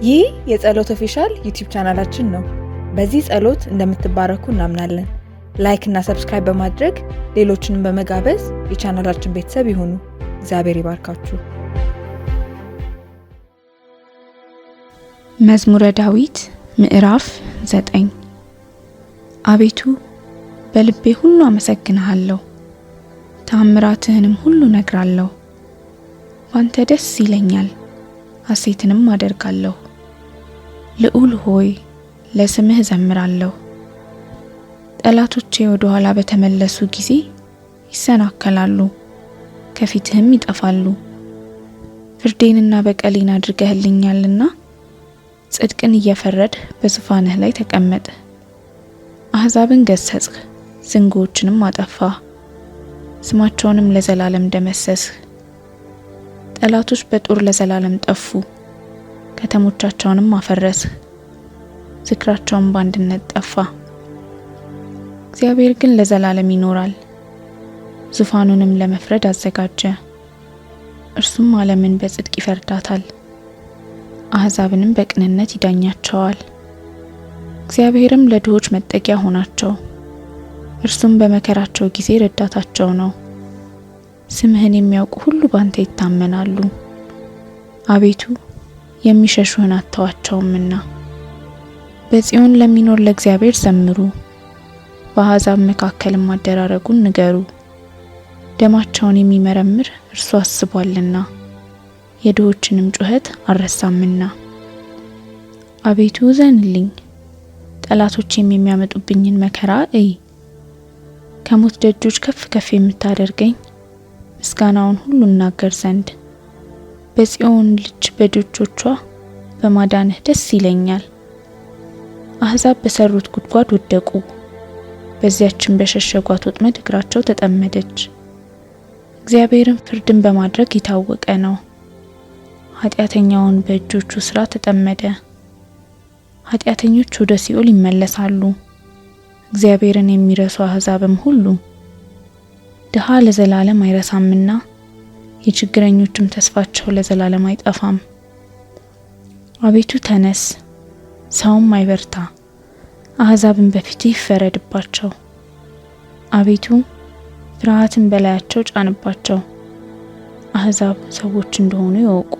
ይህ የጸሎት official YouTube ቻናላችን ነው። በዚህ ጸሎት እንደምትባረኩ እናምናለን። Like እና subscribe በማድረግ ሌሎችንም በመጋበዝ የቻናላችን ቤተሰብ ይሁኑ። እግዚአብሔር ይባርካችሁ። መዝሙረ ዳዊት ምዕራፍ 9። አቤቱ፣ በልቤ ሁሉ አመሰግንሃለሁ፣ ተአምራትህንም ሁሉ እነግራለሁ። ባንተ ደስ ይለኛል፣ ሐሴትንም አደርጋለሁ። ልዑል ሆይ፣ ለስምህ እዘምራለሁ። ጠላቶቼ ወደ ኋላ በተመለሱ ጊዜ ይሰናከላሉ፣ ከፊትህም ይጠፋሉ። ፍርዴንና በቀሌን አድርገህልኛልና ጽድቅን እየፈረድህ በዙፋንህ ላይ ተቀመጥህ። አሕዛብን ገሠጽህ፣ ዝንጉዎችንም አጠፋህ፣ ስማቸውንም ለዘላለም ደመሰስህ። ጠላቶች በጦር ለዘላለም ጠፉ፣ ከተሞቻቸውንም አፈረስህ፣ ዝክራቸውም በአንድነት ጠፋ። እግዚአብሔር ግን ለዘላለም ይኖራል፣ ዙፋኑንም ለመፍረድ አዘጋጀ። እርሱም ዓለምን በጽድቅ ይፈርዳታል፣ አሕዛብንም በቅንነት ይዳኛቸዋል። እግዚአብሔርም ለድሆች መጠጊያ ሆናቸው፣ እርሱም በመከራቸው ጊዜ ረዳታቸው ነው። ስምህን የሚያውቁ ሁሉ ባንተ ይታመናሉ። አቤቱ፣ የሚሸሹህን አተዋቸውምና። በጽዮን ለሚኖር ለእግዚአብሔር ዘምሩ፣ በአሕዛብ መካከልም አደራረጉን ንገሩ። ደማቸውን የሚመረምር እርሱ አስቧልና፣ የድሆችንም ጩኸት አልረሳምና። አቤቱ፣ እዘንልኝ፣ ጠላቶቼም የሚያመጡብኝን መከራ እይ። ከሞት ደጆች ከፍ ከፍ የምታደርገኝ፣ ምስጋናውን ሁሉ እናገር ዘንድ በጽዮን ልጅ በደጆቿ በማዳንህ ደስ ይለኛል። አሕዛብ በሰሩት ጉድጓድ ወደቁ፣ በዚያችን በሸሸጓት ወጥመድ እግራቸው ተጠመደች። እግዚአብሔርም ፍርድን በማድረግ የታወቀ ነው። ኃጢአተኛውን በእጆቹ ስራ ተጠመደ። ኃጢአተኞች ወደ ሲኦል ይመለሳሉ፣ እግዚአብሔርን የሚረሱ አሕዛብም ሁሉ። ድሃ ለዘላለም አይረሳምና፣ የችግረኞችም ተስፋቸው ለዘላለም አይጠፋም። አቤቱ፣ ተነስ፣ ሰውም አይበርታ፣ አሕዛብን በፊትህ ይፈረድባቸው። አቤቱ፣ ፍርሃትን በላያቸው ጫንባቸው፣ አሕዛብ ሰዎች እንደሆኑ ይወቁ።